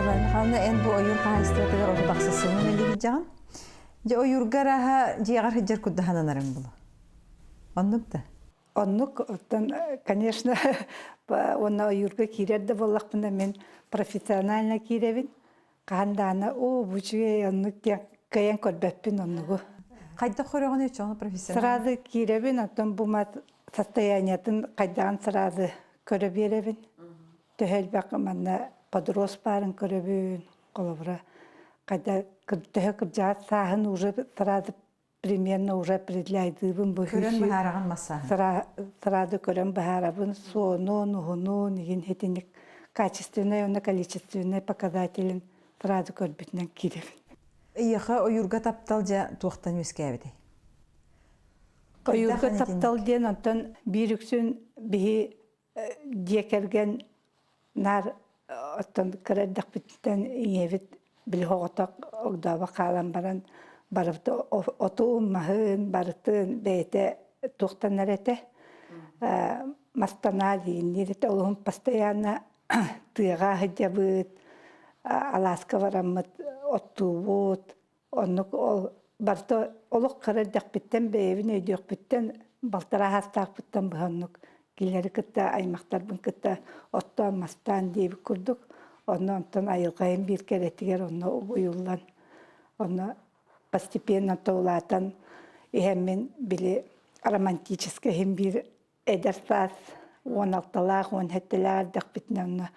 Варвара Михайловна, эн бу ойуур хаһаайыстыбатыгар оту тахса сылын үлэлиир Дьэ ойуурга арааһа дьиэҕэр сылдьар курдаһананарыҥ булу. Оннук да? Оннук, оттон, конечно, уонна ойуурга киирэр да буоллахпына мин профессионально киирэбин. Хаһан даҕаны оо, бу үчүгэй оннук диэн кыайан көрбөппүн оннугу. Хайдах көрөҕүнүй чону профессионал? Сразу киирэбин, оттон бу мат состояниетын хайдаҕын сразу көрө биэрэбин. Төһө элбэх манна подрос баарын көрөбүн, холобура, хайда төһө кырдьаҕас сааһын уже сразу примерно уже определяйдыыбын бу Көрөн быһаараҕын массааһын. Сразу көрөн быһаарабын суонун, уһунун, игин хитиник качественный уонна количественный показателин сразу көрбүтүнэн киирэбин. Эйиэхэ ойуурга таптал дьэ туохтан үөскээбитэй? Ойуурга таптал диэн онтон биир үксүн биһи дьиэ кэргэн наар оттон кыра эрдэхпититтэн ийэбит били оҕотох огдообо хаалан баран барыбыт отун маһын барытын бэйэтэ туохтанар этэ мастанаа диинниир этэ олуһун постоянно тыаҕа сылдьабыт алааска бараммыт оттуубут Оннук ол барыта олох кыра эрдэхпиттэн бэйэбин өйдүөхпүттэн балтараа саастаахпыттан быһа оннук кинилэри кытта аймахтарбын кытта оттоон мастаан диэбит курдук онно онтон айылҕайым биир кэрэтигэр онно угуйуллан онно постепенно улаатан иһэммин били романтическай иһин биир эдэр саас 16-лаах, 17-лээх эрдэхпитинэ онно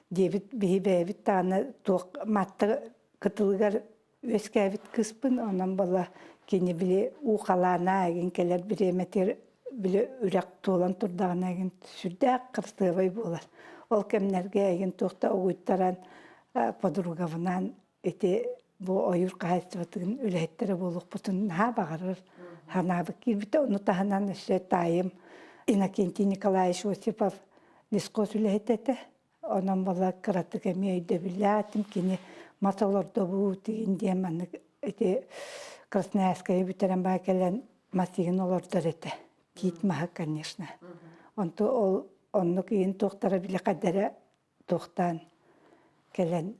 диэбит биһи бэйэбит даҕаны туох Маатта кытылыгар үөскээбит кыыспын, онон буола кини били уу халаана эгин кэлэр бириэмэтигэр били үрэх туолан турдаҕына эгин сүрдээх кырасыабай буолар. Ол кэмнэргэ эгин туох да угуйтаран подругабынаан ити бу ойуур хаһаайыстыбатын үлэһиттэрэ буолуохпутун наһаа баҕарар санаабыт киирбитэ. Ону таһынан өссө таайым Иннокентий Николаевич Осипов лесхоз үлэһитэ этэ. Онон буола кыратык эмиэ өйдөбүллээх этим. Кини мас олордобут игин диэн маннык ити Красноярскайы бүтэрэн баа кэлэн мас игин олордор этэ. Тиит маһа, конечно. Онту ол оннук игин туохтара били хайдара туохтаан кэлэн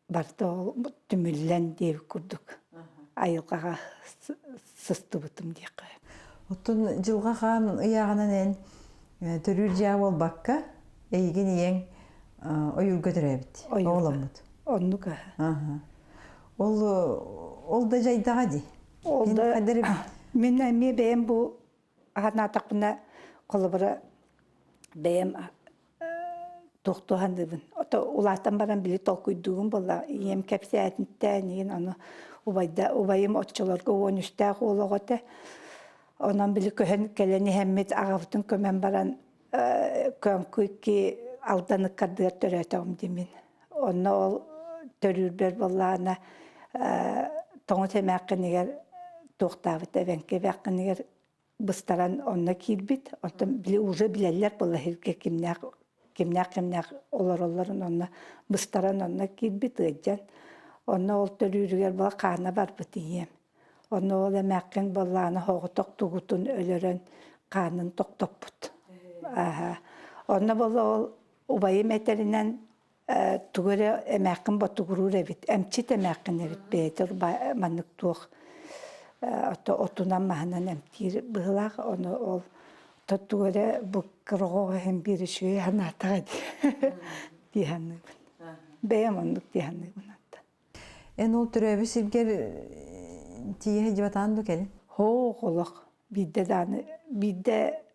барыта ол түмүллэн диэбит курдук айылҕаҕа сыстыбытым диэххэ. Оттон дьылҕа хаан ыйааҕынан эн төрүүр дьиэ буолбакка, эйигин ийэҥ ойуурга төрөөбүт, оҕоломмут. Оннук аха. Ол ол да дьайдаҕа дии. Ол да мин эмиэ бэйэм бу аһанаатахпына холобура бэйэм туохтуһаныыбын. Ото улаатан баран били толкуйдуугун буолла. Ийэм кэпсээтинтэн иин ону убайда убайым оччолорго 13-тээх уол оҕо этэ. Онон били көһөн кэлэн иһэммит аҕабытын көмөн баран көҥкү икки Алдан ыккардыгар төрөөтөҕүм димин. Онно ол төрүүрбэр буоллаҕына тоҥус эмээххинигэр туохтаабыт эбэҥки эбээххинигэр быстаран онно киирбит. Оттон били уже билэллэр буолла сиргэ кимнээх кимнээх кимнээх олороллорун онно быстаран онно киирбит ыалдьан. Онно ол төрүүрүгэр була хаана барбыт ийэм. Онно ол эмээххин буоллаҕына соҕотох тугутун өлөрөн хаанын тохтоппут. Ааһа. Онно буолла ол убайым этэринэн тугу эрэ эмээххин ботугуруур эбит, эмчит эмээххин эбит бэйэтэ маннык туох отунан маһынан эмтиир быһыылаах ону ол тугу эрэ бу кыра иһин биир үчүгэй санаатаҕа дии саныыбын. Бэйэм оннук дии саныыбын аттан. Эн ол төрөөбүт сиргэр тиийэ сылдьыбатаҕын дуу кэлин? Һоох олох биирдэ даҕаны биирдэ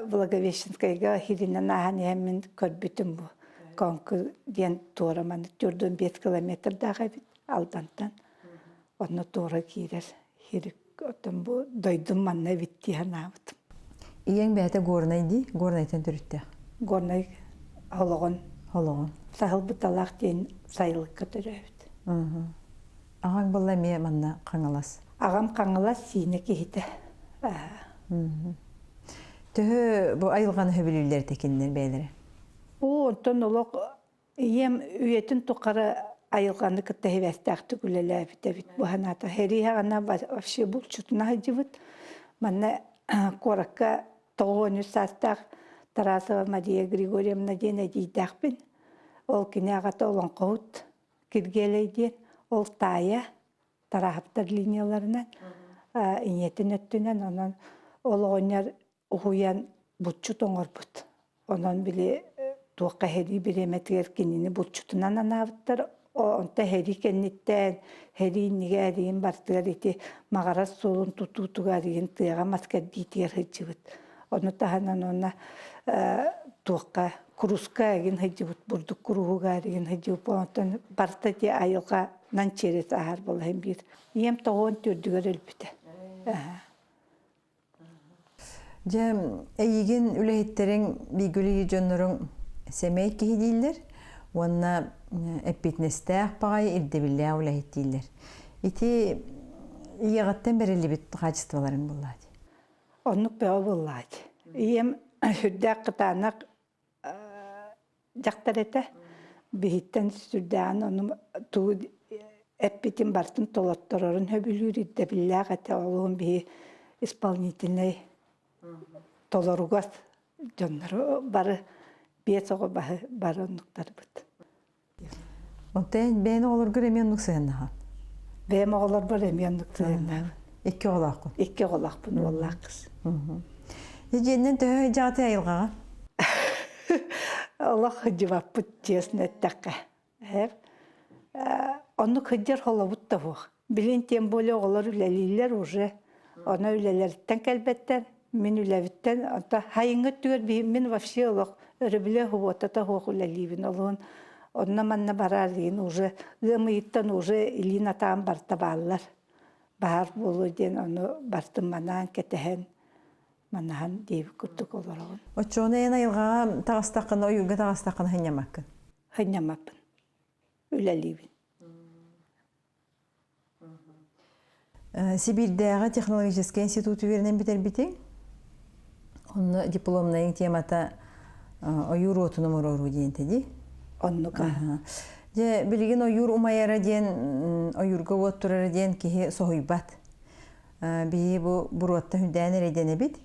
Благовещенскайга иһиринэн ааһан иһэммин көрбүтүм бу. Коҥку диэн туора маннык төрдүн 5 километрдаах эбит Алдантан. Онно туора киирэр хирик оттон бу дойдум манна эбит дии санаабытым. Ийэҥ бэйэтэ Горнай дии, Горнайтан төрүттээх. Горнай Холоҕон. Холоҕон. Саһылбыталаах диэн сайылыкка төрөөбүт. Аҕаҥ буолла эмиэ манна Хаҥалас. Аҕам Хаҥалас Сиинэ киһитэ. Төһө бу айылҕаны сөбүлүүллэр этэ кинилэр бэйэлэрэ? Оо, онтон олох ийэм үйэтин тухары айылҕаны кытта сибээстээхтик үлэлээбит эбит. Бу санаата сэрии саҕана вообще булчутуна сылдьыбыт. Манна куоракка 93 саастаах Тарасова Мария Григорьевна диэн эдьиийдээхпин. Ол кини аҕата олоҥхоһут Киргиэлэй диэн, ол таайа Тарааһаптар линияларынан, ийэтин өттүнэн, онон ол оҕонньор уһуйан булчут оҥорбут. Онон били туохха сэрии бириэмэтигэр кинини булчутунан анаабыттар. Онто сэрии кэнниттэн, сэрии иннигэр эриин бартыгар ити Маҕарас суолун тутуутугар эриин тыаҕа мас кэрдиитигэр сылдьыбыт. Ону таһынан уонна туохха куруска эгин сылдьыбыт, бурдук куруһугар эгин сылдьыбыт. Онтон барыта ити айылҕанан через ааһар буолан биир. Ийэм тоҕуон төрдүгэр өлбүтэ. Дьэ, эйигин үлэһиттэриҥ, бииргэ дьонноруҥ сэмэй киһи дииллэр уонна эппиэтинэстээх баҕайы ирдэбиллээх үлэһит дииллэр. Ити ийэҕиттэн бэриллибит хаачыстыбаларыҥ буоллаа дии. Оннук бөҕө буоллаа дии. Ийэм сүрдээх кытаанах дьахтар этэ. Биһиттэн сүрдээҕин ону тугу эппитин барытын толотторорун сөбүлүүр ирдэбиллээх этэ. Олуһун биһи исполнительнай толоругас дьоннору бары биэс оҕо баһы бары оннуктарбыт. Онтон бэйэн оҕолоргор эмиэ оннук сыһыаннаһан? Бэйэм оҕолорбор эмиэ оннук сыһыаннаһабын. Икки оҕолооххун? Икки оҕолоохпун, уоллаах кыз. Дьиэннэн төһө дьаҕатай айылҕаҕа? Олох сылдьыбаппыт, честно эттэххэ. Оннук сылдьар холобут да суох. Билин тем более оҕолор үлэлииллэр уже. Оно үлэлэриттэн кэлбэттэр. Мин үлэбиттэн, онто хайыҥҥы өттүгэр мин вообще олох өрөбүлэ субуотата суох үлэлиибин. Олуһун онно-манна бараар диэн уже ыам ыйыттан уже илиин атаан барыта бааллар. Баһаар буолуо диэн ону бартын манаан кэтэһэн манаһан диэбит курдук олороҕун. Оччоҕуна эн айылҕаҕа таҕыстаххына, ойуурга таҕыстаххына сынньаммаккын? Сынньаммаппын. Үлэлиибин. Сибиирдээҕи технологическай институт үөрэнэн бүтэрбитиҥ. Онно дипломнайыҥ темата ойуур уотун умуруоруу диэн этэ дии. Оннук. Дьэ, билигин ойуур умайара диэн, ойуурга уот турара диэн киһи соһуйбат. Биһи бу буруоттан үрдээн эрэйдэнэбит.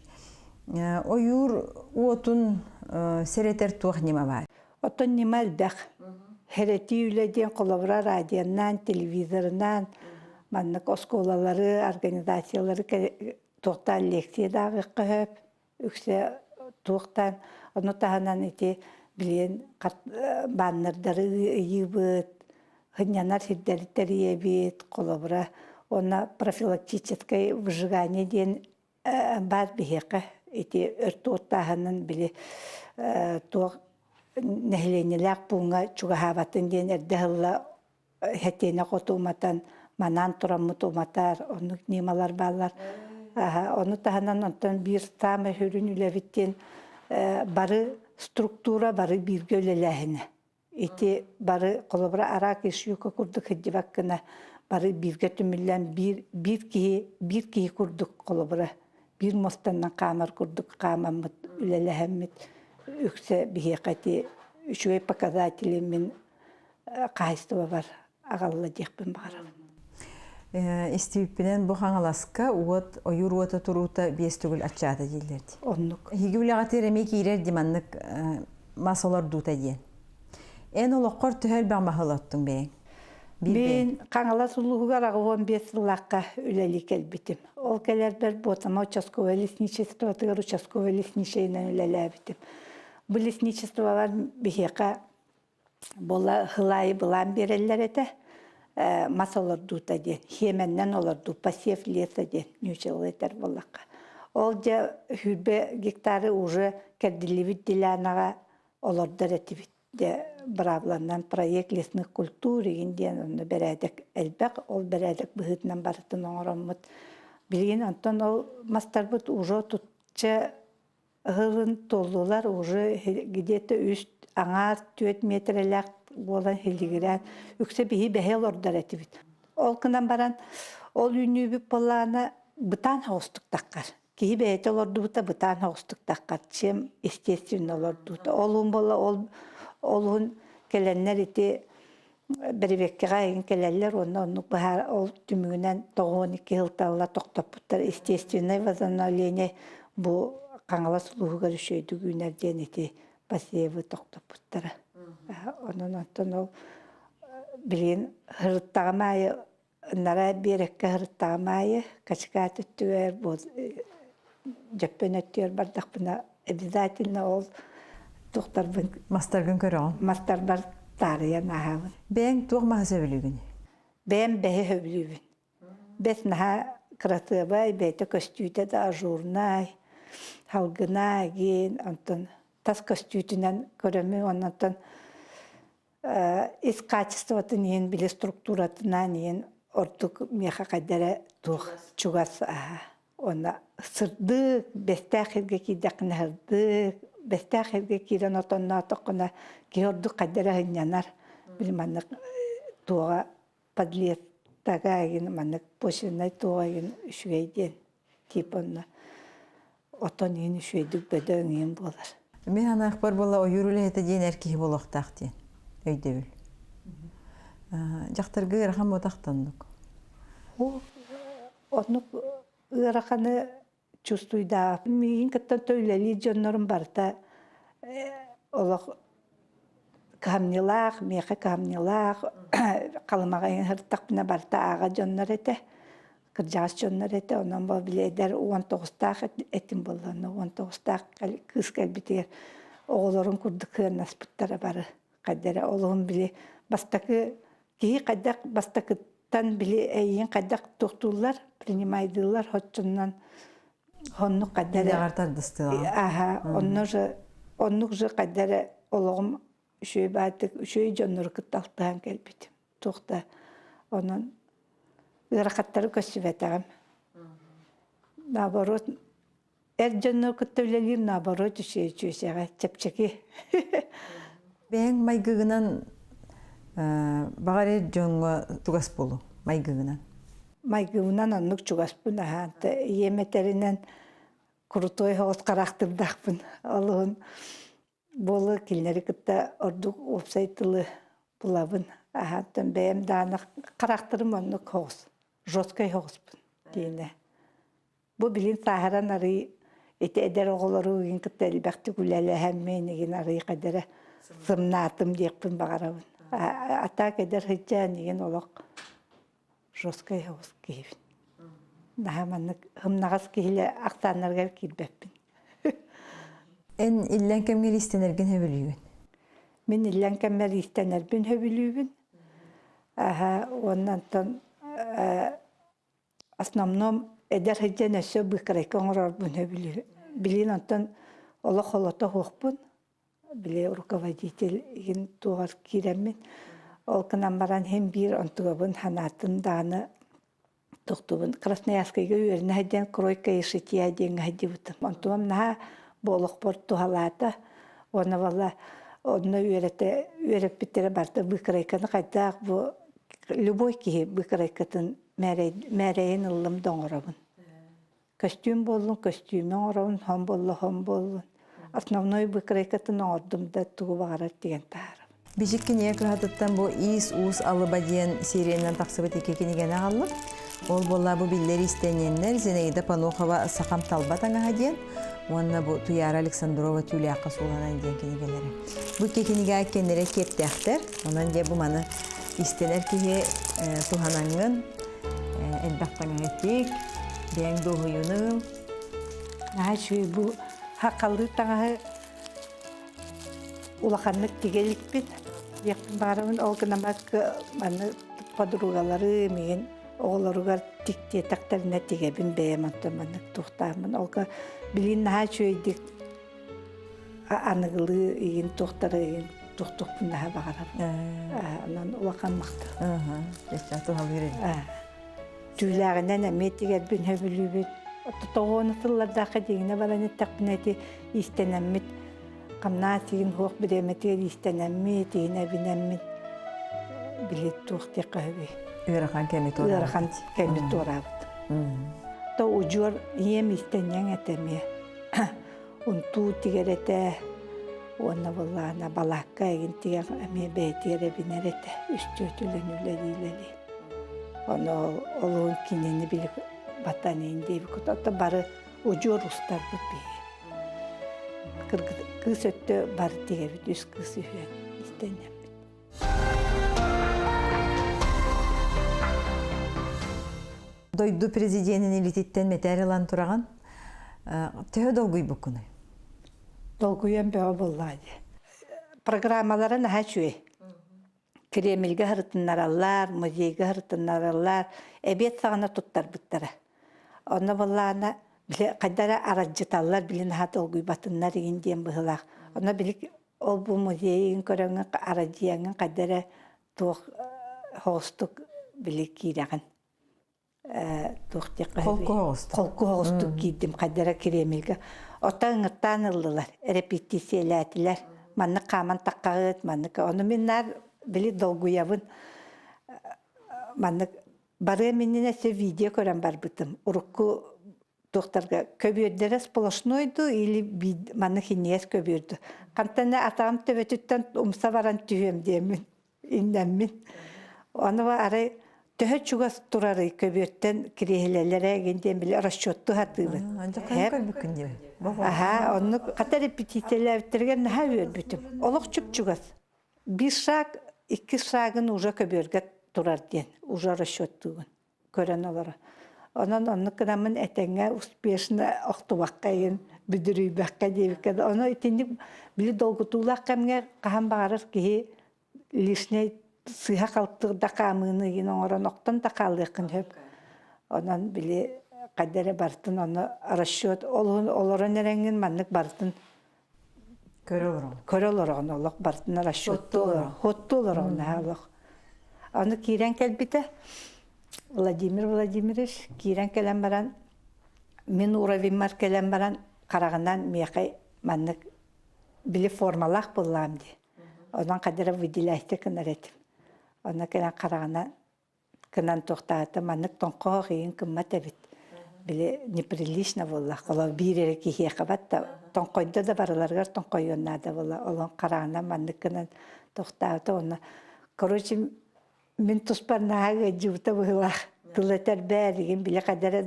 Ойуур уотун сэрэтэр туох ньыма баар? Оттон ньыма элбэх. Хэрэтии үлэ диэн холобура радионан, телевизорынан, маннык оскуолалары, организациялары туохтаан лекция дааҕыахха сөп, үксэ туохтаан, ону таһынан ити билиэн баннердары ыйыыбыт, сынньанар сирдэри тэрийэбит, холобура, уонна профилактическое выжигание диэн баар биһиэхэ ити өрт уоттааһынын били туох нэһилиэнньэлээх пууҥҥа чугаһаабатын диэн эрдэ ыһылла хэтиэнэх оту уматан манаан тураммыт уматар оннук ньымалар бааллар ону таһынан онтон биир саамай сүрүн үлэбит диэн бары структура бары бииргэ үлэлээһинэ Ити бары холобура араак ишьюка курдук сылдьыбат гына бары бииргэ түмүллэн биир биир киһи биир киһи курдук холобура биир муостанан хаамар курдук хаамаммыт үлэлэһэммит үксэ биһиэхэ ити үчүгэй показатели мин хаһаайыстыбабар аҕалла диэхпин баҕарабын. Истибиппинэн бу Хаҥаласка уот ойуур уота туруута биэс төгүл аччаата дииллэр дии. Оннук. Эһиги үлэҕитигэр эмиэ киирэр дии маннык мас олордуута диэн. Эн олоххор төһө элбэх маһы олоттуҥ бэйэҥ? Мин Хаҥалас улууһугар 85 сыллаахха үлэлии кэлбитим. Ол кэлэрбэр Буотама участковай лесничествотыгар участковай лесничейинэн үлэлээбитим. Бу лесничестволар биһиэхэ буола сыл аайы былаан биэрэллэр этэ мас олордуута диэн хиэмэннэн олордуу посев леса диэн ньуучалыы этэр буоллахха ол дьэ 20 гектары уже кэрдиллибит делянаҕа олордор этибит дьэ быраабыланнан проект лесных культур игин диэн онно бэрээдэк элбэх ол бэрээдэк быһыытынан барытын оҥороммут билигин онтон ол мастарбыт уже тутча Ыһылын туоллулар уже где-то үс аҥаар түөрт миэтэрэлээх буолан хилигирээн үксэ биһи бэһи олордор этибит. Ол гынан баран ол үүнүүбүт буоллаҕына бытаан соҕустук таххар. Киһи бэйэтэ олордубута бытаан соҕустук таххар, чем естественно олордуута. Ол уһун буолла ол ол уһун кэлэннэр ити бэрэбиэркэҕэ эҥин кэлэллэр уонна оннук быһаар ол түмүгүнэн 92 сылталла тохтоппуттар естественное возобновление бу Хаҥалас улууһугар үчүгэйдик үүнэр диэн ити посевы тохтоппуттара. Онон оттон ол билигин сырыттаҕым аайы ынара биэрэккэ сырыттаҕым аайы Качкаат өттүгэр Дьөппөн өттүгэр бардахпына обязательно ол тухтарбын Мастаргын көрөҕүн? Мастарбар таарыйан ааһабын. Бэйэҥ туох маһы сөбүлүүгүн? Бэйэм бэһи сөбүлүүбүн. Бэс наһаа кыратыабай, бэйэтэ көстүүтэ да ажурнай, халгына гин, онтон тас көстүүтүнэн көрөмүн, оннотон ис качествотын иһин, били структуратынан иһин ордук миэхэ хайда эрэ туох чугас аһа. Уонна сырдык, бэстээх сиргэ киирдэххинэ сырдык, бэстээх сиргэ киирэн отонноотоххуна киһи ордук хайда эрэ сынньанар. Били маннык туоҕа подлецтага игин маннык почвеннай туоҕа игин үчүгэй диэн тип онно отон иһин үчүгэйдик бөдөҥ иһин буолар. Мин анаахпар буолла ойуур үлэһитэ диэн эр киһи буолуохтаах диэн өйдөбүл. Дьахтарга ыарахан буотахтаннык. Оннук ыараханы чувствуйдаах. Миигин кытта үлэлиир дьоннорум барыта олох кыһамньылаах, миэхэ кыһамньылаах, халымаҕа ыҥыртахпына барыта ааҕа дьоннор этэ, кырдьаҕас дьоннор этэ. Онон бу били эдэр 19-таах этим буолла. 19-таах кыыс кэлбитигэр оҕолорун курдук кыаннаспыттара бары. Хайда эрэ олоһун били бастакы киһи хайдах бастакыттан били эйиин хайдах туохтууллар, принимайдыыллар хоччуннан оннук хайда эрэ Идэҕэр тардыстыаҕа. Аха, онно же оннук же хайда эрэ олоҕум үчүгэй баатык үчүгэй дьоннору кытта алтыһан кэлбитим. Туох да онон ыарахаттары көрсүбэтэҕим. Наоборот, эр дьоннору кытта үлэлиир наоборот үчүгэй үчүгэйэҕэ чэпчэки. Бэйэҥ майгыгынан баҕар эр дьоҥҥо чугас буолуҥ майгыгынан. Майгыбынан оннук чугаспын аһаан ийэм этэринэн крутой соҕус хараахтырдаахпын. Олуһун буолу кинилэри кытта ордук уопсай тылы булабын. Аһаантан бэйэм даҕаны хараахтарым оннук соҕус, жесткай соҕуспун диэнэ. Бу билин сааһыран арый ити эдэр оҕолору игин кытта элбэхтик үлэлэһэммин игин арый кадара сымнаатым диэхпин баҕарабын. А так эдэр сылдьан игин олох жесткай соҕус киһибин. Наһаа маннык һымнаҕас киһилэр ахсааннарыгар киирбэппин. Эн иллэҥ кэмҥэр иистэнэргин сөбүлүүгүн? Мин иллэҥ кэммэр иистэнэрбин сөбүлүүбүн. Аха уонна онтон Основном эдэр сылдьан өссө быыкарайка оҥорорбун сөбүлүүр. Билигин онтон олох холото суохпун. Били руководитель игин туоҕар киирэммин. Ол гынан баран син биир онтугабын санаатын даҕаны тохтубун. Красноярскайга үөрэнэ сылдьан кройка и шитья диэҥҥэ сылдьыбытым. Онтугам наһаа бу олохпор туһалаата. Уонна валла онно үөрэтэ үөрэппиттэрэ барыта быыкарайканы хайдах бу любой киһи быыкарайкатын мээрэйин ыллым да оҥоробун. Көстүүм буоллун, көстүүмү оҥоробун, хон буолла, хон буоллун. Основной выкройкатын оҥордум да тугу баҕарар тигэн таһаарабын. Бичик кинигэ кыһатыттан бу Иис-уус алыба диэн сериянан тахсыбыт икки кинигэни аҕаллым. Ол буолла бу биллэр иистэнньэннэр Зинаида Панохова «Сахам талба таҥаһа» диэн уонна бу Туяра Александрова «Түүлээххэ сууланан» диэн кинигэлэрэ. Бу икки кинигэ кэннэрэ киэптээхтэр. Онон дьэ бу маны истэнэр киһи туһанаҥҥын элбэх таҥаһы тик, бэйэҥ дуоһуйууну ыл. Наһаа үчүгэй бу хаххалыы таҥаһы улаханнык тигэ иликпин. Диэхпин баҕарабын ол гынан маны подругалары миигин оҕолоругар тик диэтэхтэринэ тигэбин бэйэм онтон маннык туохтааммын. Олга билигин наһаа үчүгэйдик аныгылыы игин туохтары игин туохтуохпун наһаа баҕарабын. Онон улахан махтал. Туһалыыр Түүлээҕинэн эмиэ тигэрбин сөбүлүүбүн. Тоҕуону сыллардаахха дьиҥинэ баран эттэхпинэ ити иистэнэммит хамнаа тигин суох бириэмэтигэр иистэнэммит, иинэбинэммит били туох диэххэ сөбүй? Ыарахан кэми туораабыт. Ыарахан кэми туораабыт. То удьуор ийэм иистэнньэҥ этэ эмиэ. Унтуу тигэр этэ уонна былаана балаакка эгин тигэр эмиэ бэйэтигэр эбинэр этэ үстүөтүлэн үлэлии-үлэлии. Ону олуһун кинини били батан иин диэбиккит ото бары удьуор устарбыт биһи. Кыргыт кыыс өттө бары тигэбит үс кыыс үһүөн. истэннэммит. Дойду президенин илиититтэн мэтээр ылан тураҕын. Төһө долгуйбуккунуй? Долгуйан бөҕө буоллаҕа дии. Программалара наһаа үчүгэй. Кремльгэ сырытыннараллар, музейга сырытыннараллар, эбиэт саҕана туттарбыттара. Онно буоллаҕына, били хайда эрэ аралдьыталлар, били наһаа долгуйбатыннар игин диэн быһыылаах. Онно били ол бу музейын көрөҥҥүн, арадьыйаҥҥын хайда эрэ туох соҕустук били киирэҕин. Туох диэххэ Холку соҕустук. Холку соҕустук киирдим хайдара Кремльгэ. Оттон ыҥыртаан ыллылар, репетициялээтилэр. Маннык хааман таххаҕыт, маннык. Ону мин наар били долгуйабын. Маннык барыам иннинэ өссө видео көрөн барбытым. Урукку туохтарга көбүөрдэрэ сплошной дуу или маннык хинньигэс көбүөр дуу. Хантан атаҕым төбөтүттэн умса баран түһүөм диэммин иннэммин. Аны арай төһө чугас турарый көбүөртэн кириэһилэлэрэ игин диэн били расчетту сатыыбын. Көрбүккүн диэн. Аха, оннук хата репетициялээбиттэригэр наһаа үөрбүтүм. Олох чуп-чугас. Биир шаг, икки шагын уже көбүөргэ турар диэн, уже расчеттуугун көрөн олоро. Онон оннук гынаммын этэҥҥэ успешно охтубакка игин бүдүрүйбэккэ диэбиккэ ону итинник били долгутуулаах кэмҥэ хаһан баҕарар киһи лишний сыыһа халтыр да хаамыыны игин оҥорон охтон да хаалыаххын сөп. Онон били хайда эрэ барытын ону расчет олуһун олорон эрэҥҥин маннык барытын Көрө олороҕун. Көрө олороҕун олох барытын расчеттуу олороҕун. Хоттуу олороҕун наһаа олох. Аны киирэн кэлбитэ Владимир Владимирович киирэн кэлэн баран мин уровеньмар кэлэн баран хараҕынан миэхэ маннык били формалаах буоллаам дии. Онон хадара выделяйте гынар этим. Онно кэлэн хараҕынан гынан туохтаата маннык тоҥхоох иин кыммат эбит. Били неприлично буолла. Холо биир эрэ киһиэхэ батта тоҥхойдо да барыларыгар тоҥхойуон наада буолла. Олон хараҕынан маннык гынан тохтоото онно короче мин туспар наһаа ыалдьыбыта быһыылаах тыл этэр бээригин били хадара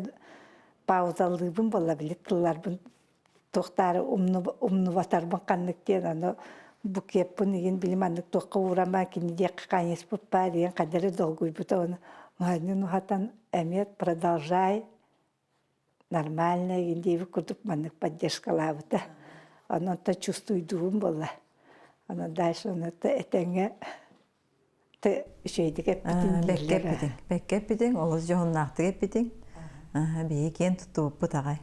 паузалыыбын буолла били тылларбын туохтаары умнубатарбын ханнык диэн аны букеппун игин били маннык туохха уурама кини диэххэ хааньыспыт баар диэн хадары долгуйбута оны манньын уһатан эмиэ продолжай нормально игин диэбит курдук маннык поддержкалаабыта онон то чувствуйдугум буолла онон дальше ону этэҥҥэ үчүгэйдик эппитин Бэккэ эппитиҥ, бэккэ эппитиҥ, олус дьоһуннаахтык эппитиҥ. Биһиги киэн туттубуппут аҕай.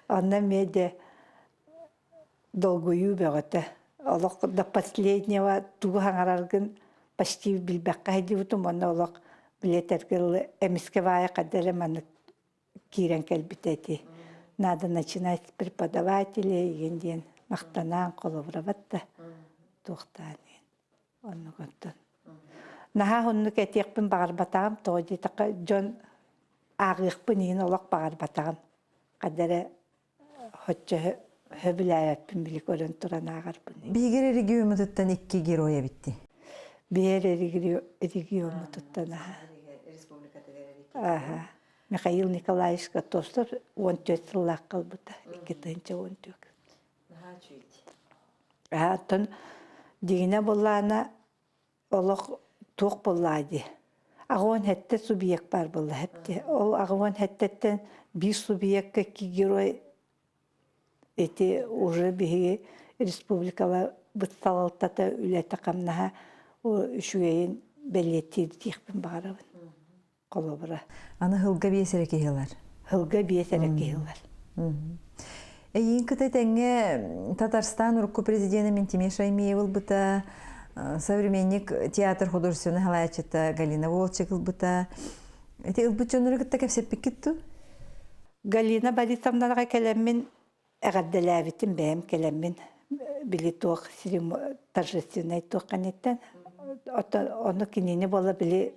Онно эмиэ де долгуйуу бөҕөтө. Олох до последнего тугу хаҥараргын почти билбэххэ сылдьыбытым уонна олох билиэтэргэ дылы эмискэ баайа хайда эрэ маннык киирэн кэлбитэ ити. Надо начинать с преподавателей игин диэн махтанаан холобурабат да туохтаан иһин оннук оттон наһаа оннук этиэхпин баҕарбатаҕым тоҕо диэтэххэ дьон ааҕыахпын иһин олох баҕарбатаҕым хайда эрэ хоччо сөбүлээбэппин били көрөн туран ааҕарбын Биһиги региоммутуттан икки герой эбитти. Биһиги региоммутуттан аха Михаил Николаевич Готовцев 14 сыллаах калбыта 2014. Оттон дигинэ буллаана олох туох буллаа дии. Аҕуон хэттэ субъект бар булла хэпти. Ол аҕуон хэттэттэн биир субъекка икки герой ити уже биһиги республикала быт салалтата үлэтэ-хамнаһа үчүгэйин бэлиэтиир диэхпин баҕарабын. Холобура. Аны һылга биэс эрэ киһи ылар. Һылга биэс эрэ киһи ылар. Эйиин кыта тэҥҥэ Татарстан урукку президенэ Минтимир Шаймиев ылбыта, современник театр художественнай халааччыта Галина Волчек ылбыта. Ити ылбыт дьоннору кытта кэпсэппиккит дуу? Галина Борисовнаҕа кэлэммин эҕэрдэлээбитим бэйэм кэлэммин били туох торжественнай туох кэнниттэн ону кинини буола били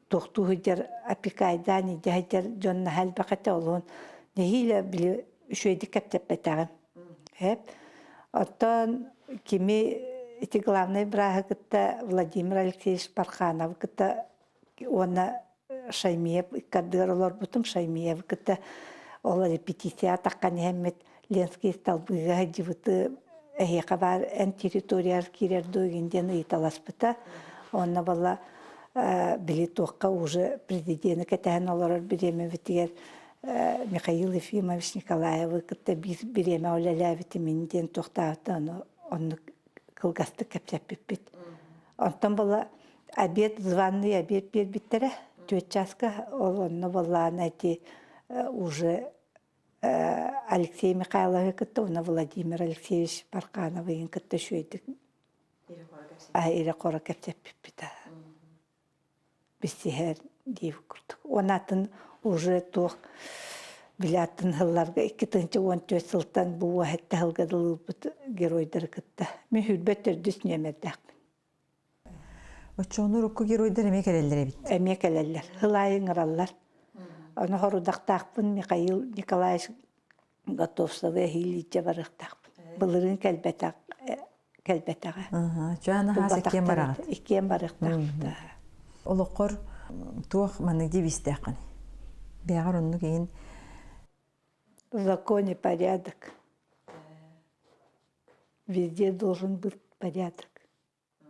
туохтуу сылдьар опекайдаан илдьэ сылдьар дьон наһаа элбэх этэ олуһун нэһиилэ били үчүгэйдик кэпсэппэтэҕим эп оттон кими ити главный бырааһы кытта Владимир Алексеевич Бархановы кытта уонна Шаймиев ыккардыгар олорбутум. Шаймиевы кытта ол репетиция атаххан иһэммит Ленский столбыга сылдьыбыты. Эһиэхэ баар эн территорияҕар киирэр дуо игин диэн ыйыталаспыта. Онно буолла били туохха уже президени кэтэһэн олорор бириэмэбитигэр Михаил Ефимович Николаевы кытта биир бириэмэ үлэлээбитим ин диэн туохтаабыта ону оннук кылгастык кэпсэппиппит. Онтон буолла обед званый обед биэрбиттэрэ түөрт чааска ол онно буоллаана ити уже Алексей Михайловы кытта уонна Владимир Алексеевич Бархановыйын кытта үчүгэйдик ирэ-хоро кэпсэппиппит билсиһэр диир курдук. Уонна атын уже туох били атын сылларга 2014 сылтан бу уоһэтте сылга дылылбыт геройдары кытта мин хүрбэт төрдүс нүөмэрдээхпин. Оччоҕуна урукку геройдар эмиэ кэлэллэр эбит. Эмиэ кэлэллэр. Сыл аайы ыҥыраллар. Ону хорудахтаахпын Михаил Николаевич Готовцевы эһиилииччэ барыахтаахпын. Былырыын кэлбэтэх кэлбэтэҕэ. Чуана хаас иккиэн бараҕыт. Иккиэн барыахтаахпыт. Олоххор туох маннык девизтээххин? Бэйэҕэр оннук иһин Закон и порядок. Везде должен быть порядок.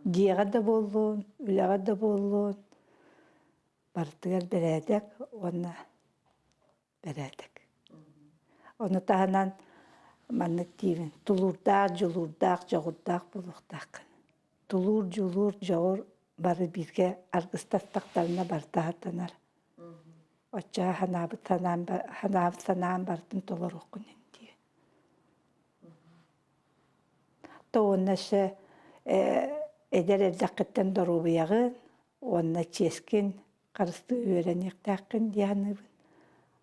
Дьиэҕэ да буоллун, үлэҕэ да буоллун, барытыгар бэрээдэк уонна бэрээдэк. Ону таһынан маннык диибин, тулуурдаах, дьулуурдаах, дьоҕурдаах буолуохтааххын. Тулуур, дьулуур, дьоҕур бары бииргэ аргыстастахтарына барыта сатанар. Оччоҕо санаабыт санаам, санаабыт санаам барытын толоруоххун диибин. То уонна өссө эдэр эрдэххиттэн доруобуйаҕын уонна чиэскин харыстыы үөрэниэхтээххин дии саныыбын.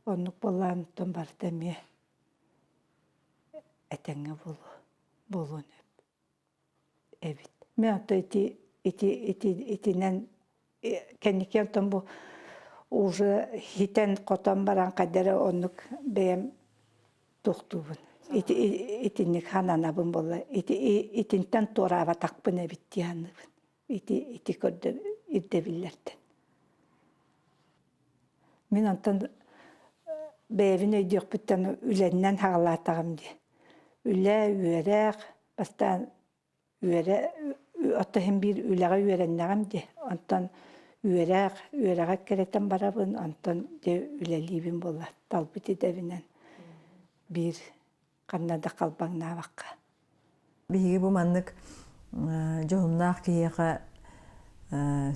Оннук буоллаан оттон барыта эмиэ этэҥҥэ буолуо буолуон эбит. Мин оттон ити ити ити итинэн кэнники онтон бу уже хитэн-хотон баран хайда эрэ оннук бэйэм туохтуубун ити итинник хананабын буолла ити итинтэн туораабатахпын эбит дии саныыбын ити ити көрдө ирдэбиллэртэн мин онтон бэйэбин өйдүөхпүттэн үлэннэн хаҕалаатаҕым дии үлэ үөрэх бастаан үөрэ отто иһин биир үлэҕэ үөрэннэҕим дии онтон үөрэх үөрэҕэ эккирэтэн барабын онтон дьэ үлэлиибин буолла талбыт идэбинэн биир ханна да халбаҥнаабакка Биһиги бу маннык дьоһуннаах киһиэхэ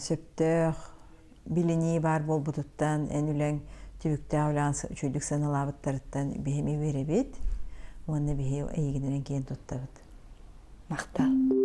сөптөөх билинии баар буолбутуттан эн үлэҥ түбүктээх үлэҕин үчүгэйдик сыаналаабыттарыттан биһи эмиэ үөрэбит уонна биһи эйигинэн киэн туттабыт. Махтал.